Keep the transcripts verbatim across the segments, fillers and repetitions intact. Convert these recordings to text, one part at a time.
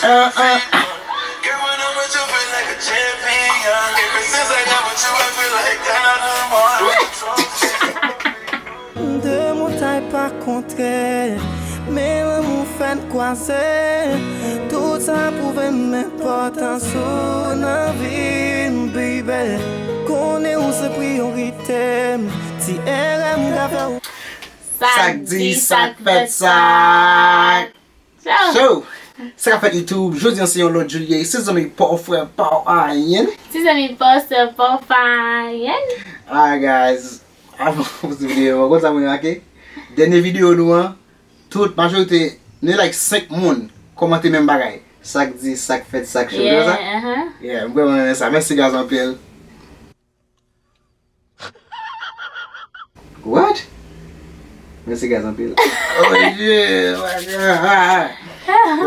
Ah, ah. De montay pa kontre, men lanmou fè n kwaze. Tout sa pwouve m enpòtans ou nan vi m, baby. Konnen ou se priyorite m, ti erè m ka fè ou. Sa k di, sa k fèt, sa k Show! Sa k fèt YouTube, jodi a se yon lòt jou l ye, se zanmi pa w frè pa w ayen. Se zanmi pa w sè pa w ayen. Alright guys, avan m poze videyo an, konn sa mwen remake? Dènye videyo nou an, tout majorite, nou like senk moun kòmante menm bagay. Sa k di, sa k fèt, sa k show, sa? Yeah, uh-huh. Yeah, m vrèman renmen sa. Mèsi guys anpil. What? Mèsi guys anpil. Oh yeah, oh my God.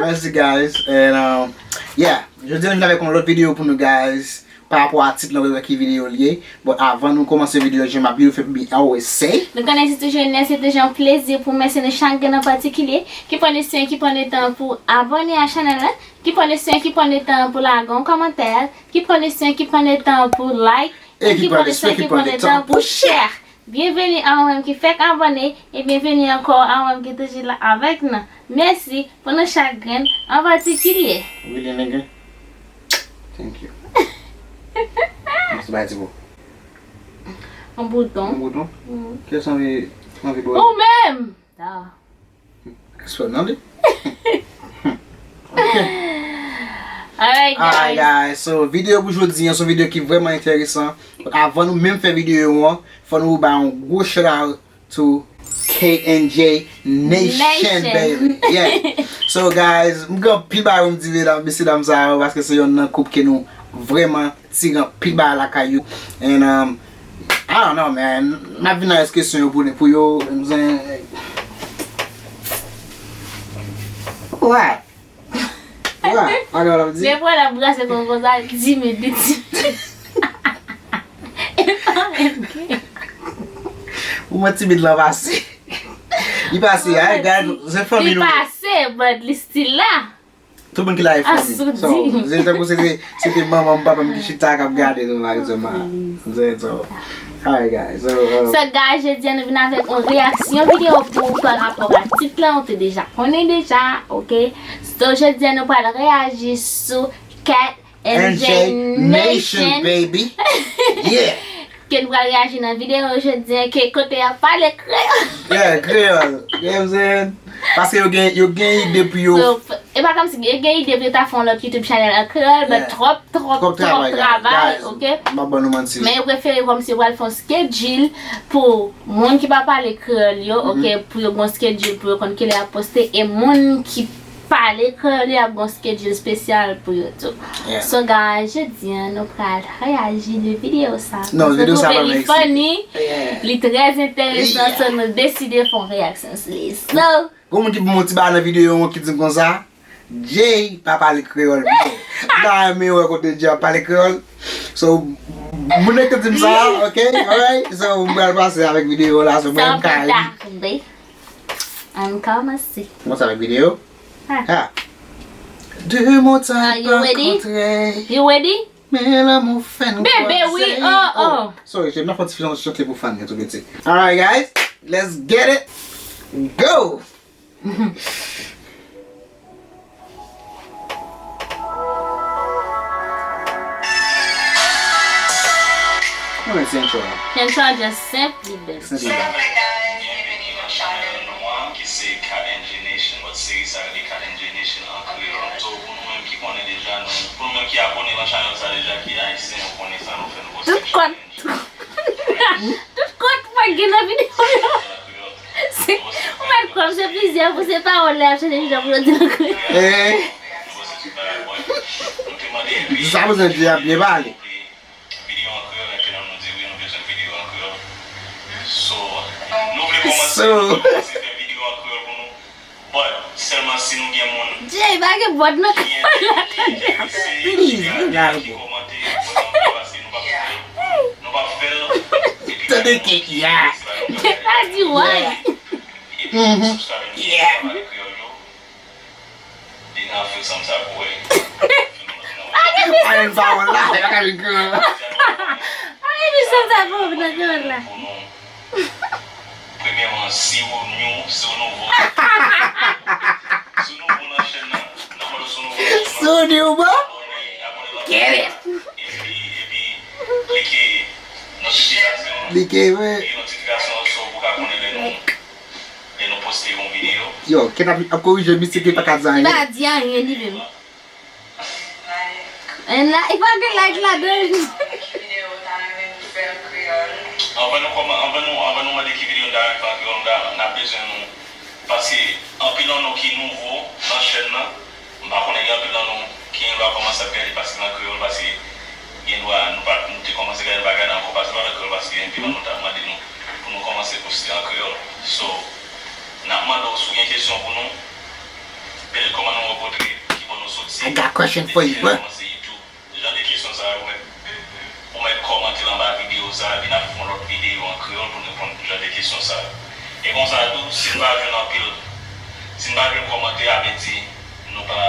Mèsi guys. And um, yeah, jodi a nou vin avèk yon lòt videyo pou nou guys. Pa rapò a tit lan, w wè ki videyo l ye. But avan nou kòmanse videyo, jan m ap yo fè we always say. Nou konnen se toujou yon, se toujou yon plezi pou mèsi nou chak grenn an patikilye ki pran le swen, ki pran le tan pou abòne a chanèl la, ki pran le swen, ki pran le tan pou lage yon kòmantè, ki pran le swen, ki pran le tan pou like, e ki pran le swen, ki pran le tan pou share. Byenveni a ou menm ki fèk abòne, e byenveni ankò a ou menm ki toujou la avèk nou. Mèsi pou nou chak grenn an patikilye. Really, nigga? Thank you. Mèsi, bay ti bo. Yon bouton. Yon bouton? Mm. Kiyès anvi, anvi bo? Ou menm! Ah. Respè nan li. Ok. Alright, guys. Alright, guys. So, videyo pou jodi an, se yon videyo ki vrèman enteresan. But avan nou menm fè videyo an, fò nou bay yon gwo shout out to K N J Nation, Nation, baby. Yeah. So, guys, m gen anpil bagay pou m di medam, mesye dam sa yo, paske se yonn nan koup ke nou vrèman tire anpil bagay lakay yo. And, um, I don't know, man. M ap vin nan rès kesyon yo pou, pou yo, m zen. What? What? What, what I'm Men pral ap brase kò konsa, di minit. E pa menm ke. Ou mwen timid lan pase. Li pase, ay, gad, se fanmi nou. Li pase, but li still la. Tout moun ki la e fanmi. So, se tankou se te, se te manman m, papa m ki chita k ap gade nou la, so, ma, so, alright, guys. So, uh, So, guys, jodi a nou vin avèk yon reyaksyon videyo pou ou pa rapò a tit la, ou te deja konnen deja, ok? So, jodi a nou pral reyaji sou Cat N J Nation, baby. Yeah. Ke n pral reyaji nan videyo jodi a, ke kote y ap pale kreyòl. Yeah, kreyòl. You know what I'm saying? Paske yo gen, yo gen ide pou yo. So, f-, e pa kòmsi yo gen ide pou yo ta fè yon lòt YouTube channel an kreyòl, but twòp, twòp, twòp travay, ok? M ap ban nou manti. Men yo prefere kòmsi yo pral fè yon schedule pou moun ki pa pale kreyòl yo, ok? Pou yo gen yon schedule pou yo konn kilè y ap poste, e moun ki pale kreyòl yo ap gen yon schedule espesyal pou yo tou. Yeah. So, guys, jodi a, nou pral reyaji de videyo sa. Non, videyo sa pa menm eksplike. Li trè enteresan, so nou deside fè yon reyaksyon sou li. So, gon moun ki ban m yon ti bagay nan videyo an ki di m konsa, Jay pa pale kreyòl byen. M ta renmen wè kote Jay ap pale kreyòl. So, moun nan ki di m sa, ok? Alright? So, m pral pase avèk videyo la, so, mwen m ka ri. San pli tarde. Ann kòmanse. Kòmanse avèk videyo? Ah. Ah. De montay pa kontre. You ready? Men lanmou fè n kwaze. Bebe, wi, oh, oh. Sorry, cheri, m ap fè yon ti chante pou fan yo tou piti. Alright, guys, let's get it. Go! Mwen renmen ti intro a. Intro a just senp, li bèl. Senp, li bèl. Byenveni nan chanèl nou an, ki se K N J Nation. But seri sa rele K N J Nation an kreyòl. So, pou nou menm ki konnen deja, nou, pou nou menm ki abòne nan chanèl sa deja, ki ayisyen, nou konnen sa, nou fè nouvo seri K N J. Tout kot, tout kot pa gen nan videyo yo. Se, ou mèt kwè m se plizyè, pou se pawòl la y ap chèche jan pou yo di l an kreyòl. Eh. Sa bezwen di a byen pale. Videyo an kreyòl, entènòm nou di wi, nou bezwen videyo an kreyòl. So, nou vle kòmanse, nou vle kòmanse fè videyo an kreyòl pou nou. But, sèlman si nou gen moun Jay, pa gen bòd nan ki enterese, ki kòmante, nou pa fè, nou pa fè l, epi tande kèk ya. Tande kèk ya. Epi, sou sa menm, nou pale kreyòl yo. Fè sa m sa pou wè. Fè nou lòt nan wè. Ay, m pa wè la, yo ka vin kran. Ay, nou sa sa pou nan kran la. Pou nou. Premyèman, si ou new, si ou nouvo. Si ou nouvo nan chèn nan, nan mwen si ou nouvo nan chèn nan. Si ou new, bro. Abòne, abòne la. Get it. Epi, epi, klike notifikasyon an. Klike, wi. Klike notifikasyon an, so pou ka konnen lè nou, lè nou poste yon videyo. Yo, Ken ap, ap korije misye ki pa ka di anyen. Li pa di anyen, li menm. And like, pa gen like ladan. Anvan nou kòman-, anvan nou, anvan nou mande ki videyo n ta renmen fè an kreyòl, n ta, n ap bezwen nou. Paske anpil nan nou ki nouvo nan chèn nan, m pa konnen gen anpil nan nou ki gen dwa kòmanse ap gade Pastèk nan kreyòl, paske gen dwa nou pa, nou te kòmanse gade, nou pa gade ankò Pastèk nan kreyòl, paske anpil nan nou t ap mande nou pou nou kòmanse poste an kreyòl. So, n ap mande w si w gen kesyon pou nou, petèt kòman nou rankontre, ki bò nou soti, I got question for you, bro. Kòmanse YouTube. Jan de kesyon sa yo, ou mèt, ou mèt kòmante l anba videyo sa, epi n ap fè yon lòt videyo an kreyòl pou n reponn jan de kesyon sa yo. E konsa tou, si n pa jwenn anpil, si n pa jwenn kòmantè, a vle di nou pa,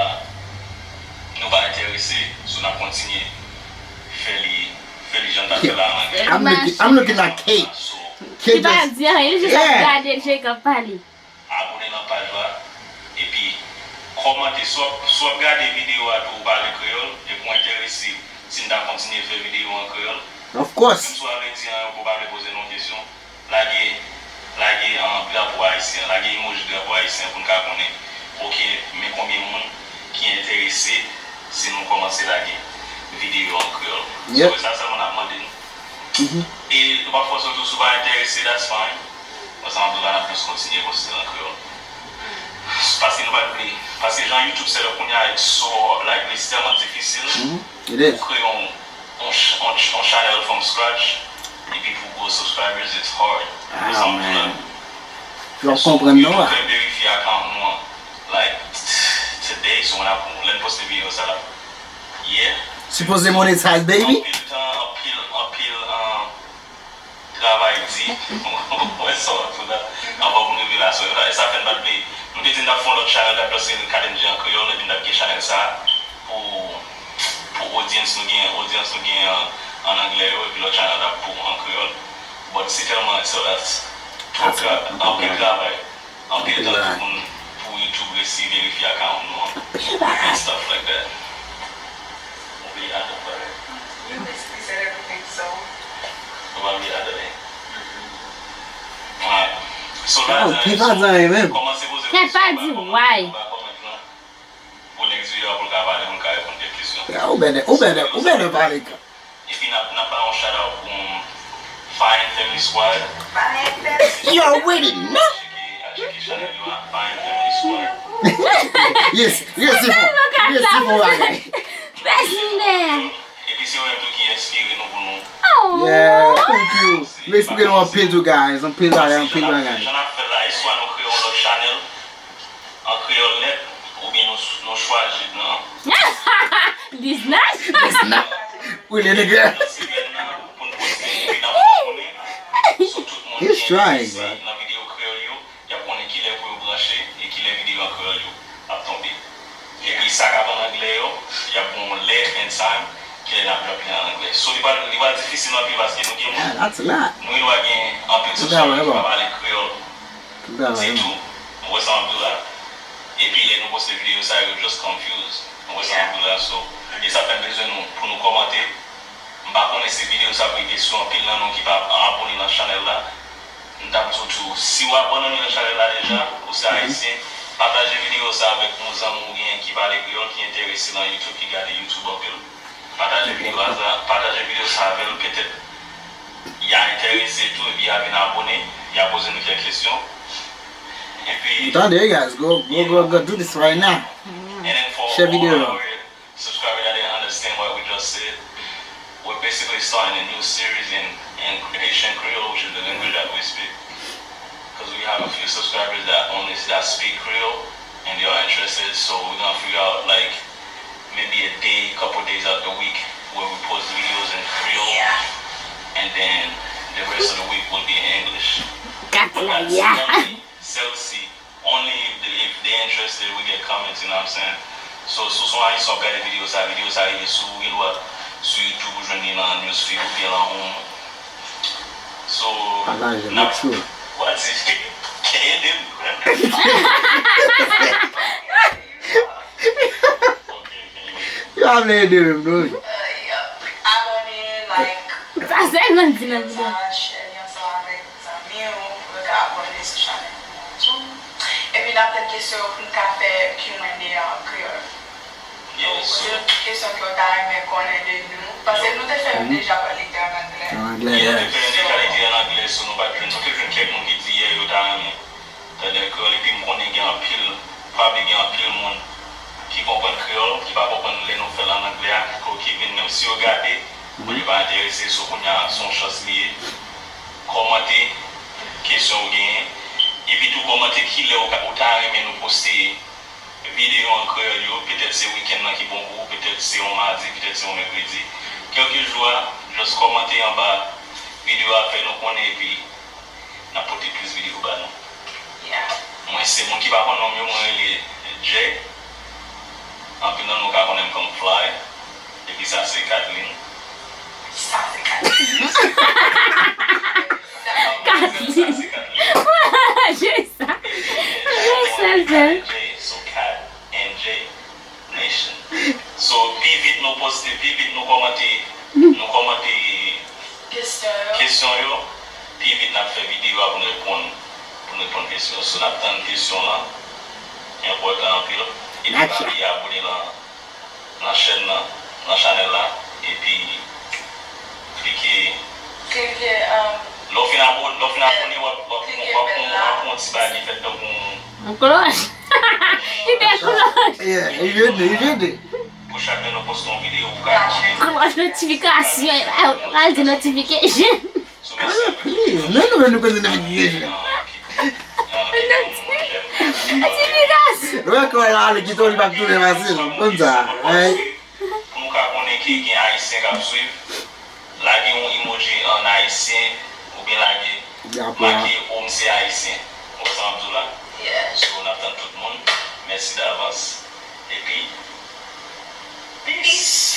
nou pa enterese, so n ap kontinye fè li, fè li jan n t ap fè l la an anglè. I'm looking, I'm looking at Kate. So, Kate just, yeah. Li pa di anyen, li jis ap gade Jake ap pale. Abòne nan paj la, epi kòmante. Si w ap, si w ap gade videyo a tou, ou pale kreyòl, epi w enterese si n ta kontinye fè videyo an kreyòl. Of course. Menm si w pa vle di anyen, ou pa vle poze nou kesyon, lage, lage, ah, drapo ayisyen, lage emoji drapo ayisyen pou n ka konnen, oke, men konbyen moun ki enterese si nou kòmanse lage videyo an kreyòl. Yep. So, e sa sèlman n ap mande nou. Mhm. E nou p ap fòse w tou, si w pa enterese, that's fine. Mwen, sa m ap di w la, n ap jis kontinye poste l an kreyòl. Paske nou pa t vle, paske jan YouTube set up kounye a, it's so, like, li tèlman difisil pou kreye yon, yon ch-, yon ch-, yon channel from scratch, epi pou gwo subscribers, it's hard. Ah, man. Fò w konprann nou a. So, YouTube fè verifye account nou an, like, today, so, n ap, lè n poste videyo sa la. Yeah. Sipoze monetize, baby. Anpil tan, anpil, anpil, um, travay di. Wè sa w ap fè la. Anvan pou n rive la, so, e sa fè n pa t vle. Nou te di n t ap fè yon lòt channel, t ap lanse K D M G an kreyòl, epi n t ap gen channel sa pou, pou audience nou gen, audience nou gen an, an anglè yo, epi lòt channel t ap pou an kreyòl. But se tèlman, so that's, anpil travay. Anpil tan tou pou, pou YouTube resi verifye account nou an and stuff like that. Ou bliye add up bagay. You basically said everything, so. Ou pa bliye add up, eh? Alright. So, la, kòmanse poze kesyon anba comment lan. Pou nèg di yo pou l ka pale, pou l ka reponn kèk kesyon. Yeah, ou bèlè, ou bèlè, ou bèlè pale. Epi n ap, n ap ba yon shout out pou Fire and Family Squad. You already know. Al tcheke, al tcheke channel yo a, Fire and Family Squad. Yes, yes, se bon. Yes, se bon bagay. Epi se yo menm tou ki enspire nou pou nou. Yeah, thank you. Nou enspire nou anpil tou, guys. Anpil bagay, anpil bagay. Jan n ap fè la, e swa nou kreye yon lòt channel, an kreyòl nèt, oubyen nou, nou chwazi nan Disney. Disney. Wi, le nèg la. Nan semèn nan, pou n poste, epi n ap fè konnen. So, tout moun ki enterese nan videyo kreyòl yo, y ap konnen kilè pou yo branche e kilè videyo an kreyòl yo ap tonbe. Epi sa k ap an anglè yo, y ap gen yon lè and time, kilè n ap drop li an anglè. So, li pral, li pral difisil anpil paske nou gen moun, nou gen dwa gen anpil subscriber ki pa pale kreyòl ditou. Ou wè sa m ap di w la? Epi lè nou poste videyo sa yo, just confuse. Ou wè sa m ap di w la? So, e sa fè m bezwen nou, pou nou kòmante. M pa konnen si videyo sa ap rive sou anpil nan nou ki pa abòne nan channel la. M t ap di w tou, si w abòne nan channel la deja, ou se ayisyen, pataje videyo sa avèk yon zanmi w genyen ki pale kreyòl, ki enterese nan YouTube, ki gade YouTube anpil. Pataje videyo a, pataje videyo sa avè l, petèt y a enterese tou, epi y a vin abòne, y a poze nou kèk kesyon. Epi, tande, guys, go, go, go, go do this right now. Share video. Subscriber that didn't understand what we just said, we're basically starting a new series in, in Haitian Creole, which is the language that we speak. Because we have a few subscribers that only, that speak Creole, and they are interested, so we're gonna figure out, like, maybe a day, couple days out the week where we post videos in Creole, and then the rest of the week will be in English. But that's only, sèl si, only if they, if they interested, we get comments, you know what I'm saying? So, si w se yon Ayisyen w ap gade videyo sa, videyo sa rive sou ou, ou gen dwa sou YouTube ou jwenn li nan newsfeed ou byen lan home. So, pataje, n ap make sure. Wati, ede m. Yo ap vle ede menm non. Abòne, like. Sa sèlman di nan videyo. Share li ansanm avèk zanmi w pou yo ka abòne sou chanèl nou tou. Epi n ap tann kesyon yo pou n ka fè Q and A an kreyòl. Donk, poze nou tout kesyon ke w ta renmen konnen de nou. Paske nou te fè youn deja, but li te an anglè. An anglè, yeah. Nou te fè youn deja, li te an anglè, so nou pa t jwenn, nou te jwenn kèk moun ki di, yeah, yo ta renmen tande kreyòl, epi m konnen gen anpil, probably gen anpil moun ki konprann kreyòl, ki pa konprann lè nou fè l an anglè a, ki ko-, ki vin, menm si yo gade, bon, yo pa enterese, so kounye a, se yon chans li ye. Kòmante kesyon ou genyen, epi tou kòmante kilè ou ka, ou ta renmen nou poste videyo an kreyòl yo, petèt se wikenn nan ki bon pou ou, petèt se yon madi, petèt se yon mèkredi. Kèlkeswa, just kòmante anba videyo a, fè nou konnen, epi n ap pote plis videyo ba nou. Yeah. Mwen se moun ki pa konn non m yo, mwen rele Jay. Anpil nan nou ka konnen m kòm Fly. Epi sa se Kathleen. Sa se Kathleen. Kathleen. Sa se Kathleen. Jay sa. Jay sèl sèl. Jay, so Kat and Jay Nation. So, pi vit nou poste, pi vit nou kòmante, nou kòmante kesyon yo, pi vit n ap fè videyo a pou n reponn, pou n reponn kesyon yo. So, n ap tann kesyon lan, li enpòtan anpil. Epi pa bliye abòne lan, lan chèn nan, lan chanèl la, epi klike. Klike, um, lè w fin abò-, lè w fin abòne, w ap, w ap, w ap, w ap, w ap wè yon ti bagay ki fèt tankou yon klòch. Li te klòch. Yeah, li jete, li jete. Pou chak lè nou poste yon videyo, ou ka abòne. Klòch notifikasyon, ou pral di notification. Sou mèsi anpil. Non, nou menm nou konn notification. Notifikasyon. Wè kò la ale kite w, li p ap tounen fasil. Konn sa, right? Pou nou ka konnen ke gen Ayisyen k ap swiv, lage yon emoji an ayisyen oubyen lage, make o m se ayisyen. Ou konprann sa m ap di w la? Yeah. So, n ap tann tout moun. Mèsi davans. Epi, peace.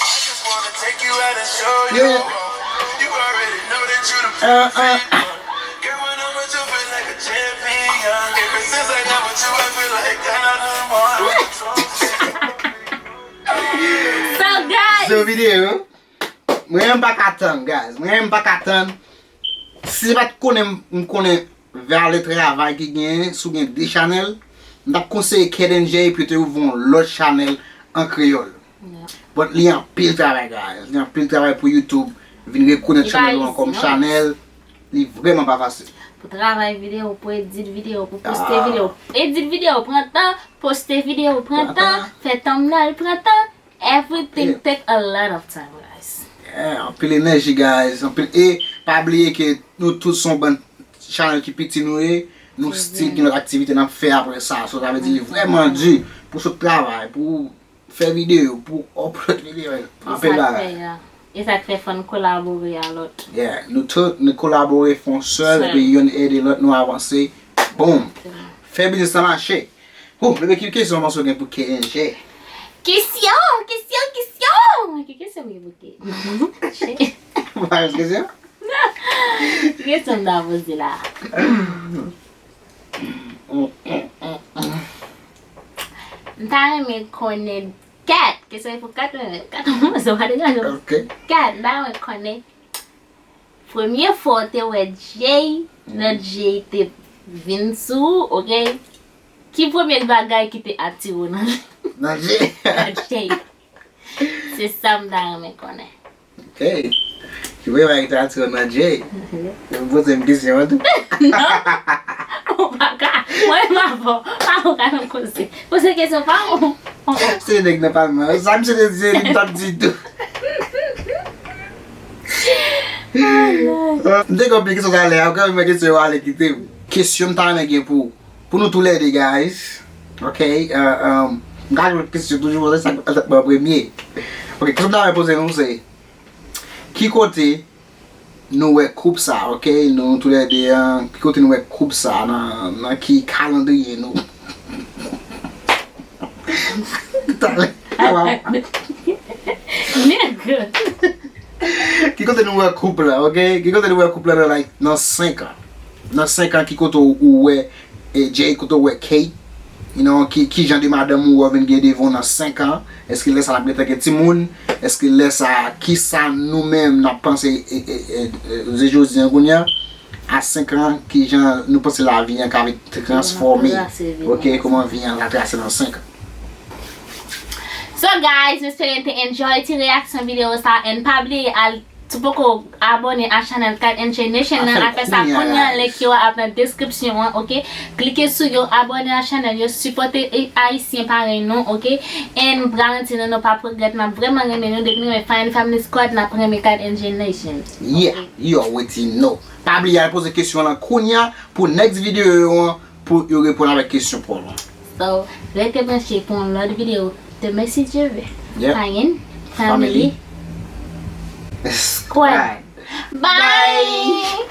Yeah. Uh, uh. So, guys. So, videyo. Mwen menm m pa ka tann, guys. Mwen menm m pa ka tann. Si se pa t konnen m, m konnen valè travay ki genyen, si w gen de chanèl, m t ap konseye Ked and Jay pou yo te ouvri yon lòt chanèl an kreyòl. Yeah. But li anpil travay, guys. Li anpil travay pou YouTube vin rekonèt chanèl ou an kòm chanèl. Li vrèman pa fasil. Pou travay videyo, pou edit videyo, pou poste videyo. Edit videyo pran tan, poste videyo pran tan, fè thumbnail pran tan. Everything take a lot of time, guys. Yeah, anpil enèji, guys. Anpil, e pa bliye ke nou tout se yon bann chanèl ki piti nou ye. Nou still gen lòt aktivite n ap fè apre sa. So, sa vle di li vrèman di pou sot travay, pou fè videyo, pou upload videyo. Anpil bagay. E sa k fè, yeah. E sa k fè fò n kolabore a lòt. Yeah, nou tout, nou kolabore, fè yon sèl, epi youn ede lòt, nou avanse. Boom! Fè biznis lan mache. Hoo, bebe, ki kesyon w panse w gen pou K N J? Kesyon, kesyon, kesyon! Ki kesyon m gen pou K N J? Ou pa gen kesyon? Ki kesyon m ta poze la? M ta renmen konnen Kat. Kesyon pou Kat, men Kat, mwen se pa degaje. Ok. Kat, m ta renmen konnen premye fwa w te wè Jay, lè Jay te vin sou ou, ok? Ki premye bagay ki te atire w nan, nan Jay? Nan Jay. Se sa m ta renmen konnen. Ok. Ki premye bagay ki te atire w nan Jay? Mhm. Ou poze m kesyon an tou? Non. Ou pa ka. Mwen menm avè w. Pa ou ka nan koze. Poze kesyon pa ou. Se nèg nan palman. Sa misye te di, li t ap di tou. M te gen anpil kesyon talè a, ou ka mwen kesyon yo ale kite m. Kesyon m ta renmen gen pou, pou nou toulède, guys. Ok, euh, euh, m ka jwenn kesyon toujou, se sa k ap ban premye. Ok, kesyon m ta renmen poze nou se, ki kote nou wè koup sa, ok? Nou toulède an, ki kote nou wè koup sa nan, nan ki kalandriye nou? Talè. Nèg. Ki kote nou wè koup la, ok? Ki kote nou wè koup la nan, like, nan senk an? Nan senk an, ki kote ou, ou wè, eh, Jay, kote ou wè Kate? You know, ki, ki jan de madanm ou wè vin gen devan w nan senk an? Èske lè sa l ap gentan gen timoun? Èske lè sa, kisa nou menm n ap panse, eh, eh, eh, eh, jodi an kounye a? A senk an, ki jan nou panse lavi an ka vin transfòme? Ok, kòman vi an ka trase nan senk an? So guys, m espere n te enjoy ti reaksyon videyo sa, and pa bliye al, si w poko abòne a channel Kat and Jay Nation nan, al fè sa kounye a, link yo ap nan description an, ok? Klike sou yo, abòne a channel yo, sipòte ayisyen parèy nou, ok? And m garanti nou, nou p ap regrèt, n ap vrèman renmen nou, depi nou renmen Fine Family Squad, n ap renmen Kat and Jay Nation. Yeah, you already know. Pa bliye al poze kesyon lan kounye a pou next videyo yo an, pou yo reponn avèk kesyon pa w lan. So, rete branche pou yon lòt videyo demen si Dye vle. Yep. Fine Family Squad. Bye!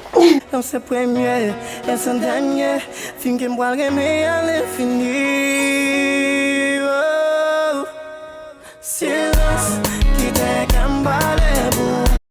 Yon se premye, yon se dènye. Fim ke m pral renmen a lenfini.